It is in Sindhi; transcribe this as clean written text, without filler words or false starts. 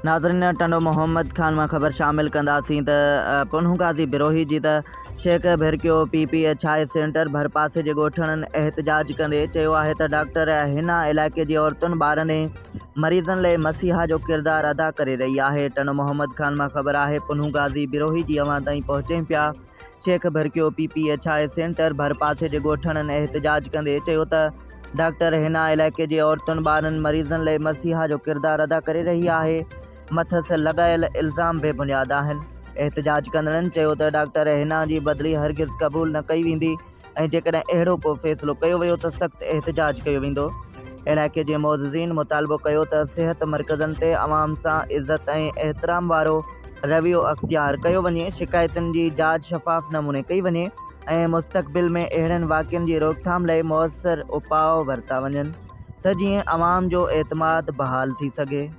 ناظرين ٽنڊو محمد خان مان خبر شامل ڪنداسين ته پنهون غازي بروهي جي ته Sheikh Bhirkio P P H I centre ڀرپاسي جي ڳوٺاڻن احتجاج ڪندي چيو آهي ته ڊاڪٽر حنا علائقي جي عورتن ٻارن ۽ مريضن لئي مسيحا جو ڪردار ادا ڪري رهي آهي ٽنڊو محمد خان مان خبر آهي پنهون غازي بروهي جي اوهان تائين پهچين پيا Sheikh Bhirkio P P H I centre ڀرپاسي جي ڳوٺاڻن احتجاج ڪندي چيو ته ڊاڪٽر حنا علائقي جي عورتن، ٻارن، مريضن لئي مسيحا جو ڪردار ادا ڪري رهي آهي، مٿس لڳايل الزام بي بنياد آهن. احتجاج ڪندڙن چيو ته ڊاڪٽر حنا جي بدلي هرگز قبول نه ڪئي ويندي ۽ جيڪڏهن اهڙو ڪو فيصلو ڪيو ويو ته سخت احتجاج ڪيو ويندو. علائقي جي معززين مطالبو ڪيو ته صحت مرڪزن تي عوام سان عزت ۽ احترام وارو رويو اختيار ڪيو وڃي، شڪايتن جي جاچ شفاف نموني ڪئي وڃي ۽ مستقبل ۾ اهڙن واقعن جي روڪٿام لئي موثر اپاء ورتا وڃن ته جيئن عوام جو اعتماد بحال ٿي سگهي.